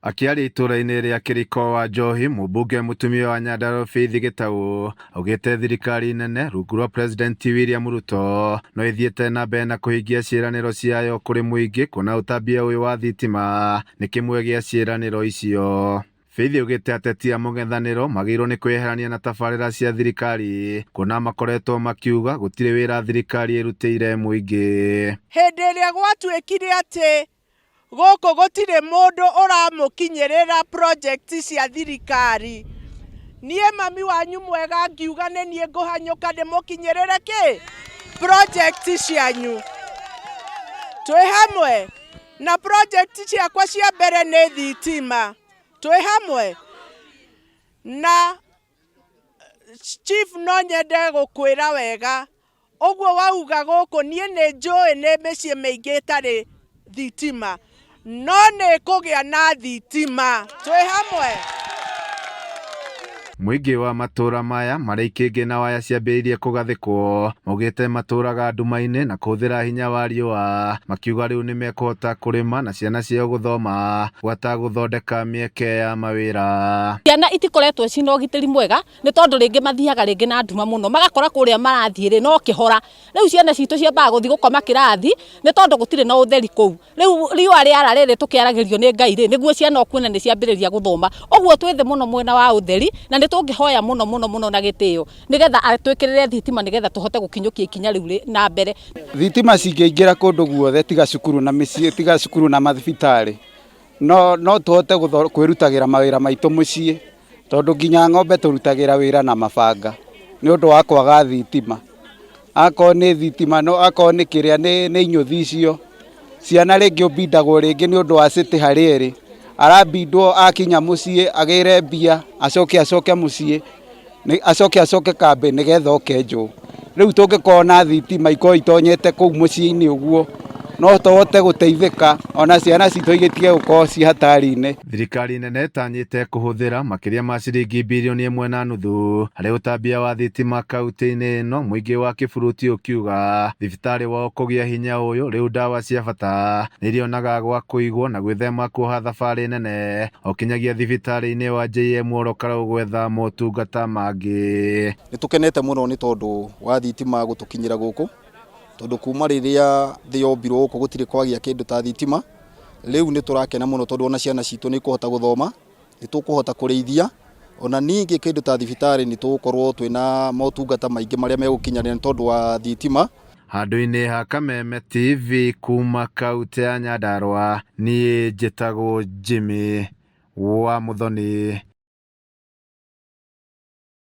Akĩaria itũũra-inĩ rĩa Kĩriko wa Njohi, mũmbunge mũtumia wa Nyandarua Faith Gĩtaũ augĩte thirikari nene rungu rwa President William Ruto no ĩthiĩte na mbere na kũhingia ciĩranĩro ciayo kũrĩ mũingĩ kuona ũtambia ũyũ wa thitima nĩ kĩmwe gĩa ciĩranĩro icio. Faith augĩte ateti a mũng'ethanĩro magĩrĩirwo nĩ kwĩyeherania na tabarĩra cia thirikari kuona makoretwo makiuga gũtirĩ wĩra thirikari ĩrutĩire mũingĩ. Hĩndĩ ĩrĩa gwatuĩkire atĩ gũkũ gũtirĩ mũndũ ũramũkinyĩrĩra project cia thirikari, niĩ mami wanyu mwega ngiuga nĩ niĩ ngũhanyũka ndĩmũkinyĩrĩre kĩ? Project cianyu. Twĩ hamwe? Na project ciakwa cia mbere nĩ thitima. Twĩ hamwe? Na Chief no nyende gũkwĩra wega, ũguo wauga gũkũ niĩ nĩ njũĩ nĩ mĩciĩ mĩingĩ ĩtarĩ thitima, no nĩ ĩkũgĩa na thitima. Twĩ hamwe? Mũingĩ wa matũra maya marĩa ikĩngĩ na waya ciambĩrĩirie kũgathĩkwo maugĩte matũraga nduma-inĩ na kũhũthĩra hinya wa riũa, makiuga rĩu nĩmekũhota kũrĩma na ciana ciao gũthoma gwata gũthondeka mĩeke ya mawĩra. Ciana itikoretwo ciĩna ũgitĩri mwega nĩ tondũ rĩngĩ mathiaga rĩngĩ na nduma mũno, magakora kũrĩa marathiĩ rĩ no kĩhora. Rĩu ciana citũ ciambaga gũthiĩ gũkoma kĩrathi nĩ tondũ gũtirĩ na ũtheri kũu. Rĩu riũa rĩara rĩrĩ tũkĩaragĩrio nĩ Ngai rĩ, nĩguo ciana ũkuona nĩ ciambĩrĩria gũthoma. Ũguo twĩ thĩ mũno mwena wa ũtheri na nĩ tũngĩhoya mũno mũno mũno na gĩtĩo nĩgetha atwĩkĩrĩre thitima nĩgetha tũhote gũkinyũkia ikinya rĩu na mbere. Thitima cingĩingĩra kũndũ guothe tiga cukuru na mĩciĩ, tiga cukuru na mathibitarĩ, no no tũhote kwĩrutagĩra mawĩra maitũ mũciĩ, tondũ nginya ng'ombe tũrutagĩra wĩra na mabanga nĩ ũndũ wa kwaga thitima. Akorwo nĩ thitima, akorwo nĩ kĩrĩa nĩ inyũthi icio, ciana rĩngĩ ũbindagwo rĩngĩ nĩ ũndũ wa city harĩa ĩrĩ, arabindwo akinya mũciĩ agĩre mbia acoke acoke mũciĩ. Acoke acoke kambĩ nĩgetha oke njũũ. Rĩu tũngĩkorwo na thitima ikorwo itonyete kũu mũciĩ-inĩ ũguo, no tũhote gũteithĩka ona ciana citũ itige gũkorwo ci hatari-inĩ. Thirikari nene ĩtanyĩte kũhũthĩra makĩria ma ciringi birioni 1.5 harĩ ũtambia wa thitima kaunti-inĩ ĩno, mũingĩ wa Kĩburuti ũkiuga thibitarĩ wao kũgĩa hinya ũyũ rĩu ndawa cia bata nĩirĩonaga gwa kũigwo na gwĩthema kuoha thabarĩ nene o kinyagia thibitarĩ-inĩ wa JM Ol Kalou gwetha motungata mangĩ. Nĩ tũkenete mũno nĩ tondũ wa thitima gũtũkinyĩra gũkũ, tondũ kuma rĩrĩa thĩ yombirwo gũkũ gũtirĩ kwagĩa kĩndũ ta thitima. Rĩu nĩ tũrakena mũno tondũ ona ciana citũ nĩ ikũhota gũthoma, nĩ tũkũhota kũrĩithia, ona ningĩ kĩndũ ta thibitarĩ nĩ tũgũkorwo twĩna motungata maingĩ marĩa megũkinyanĩra nĩ tondũ wa thitima. Handũ-inĩ ha Kameme TV kuma kautĩ ya Nyandarua, niĩ njĩtagwo Jimmy wa Muthoni.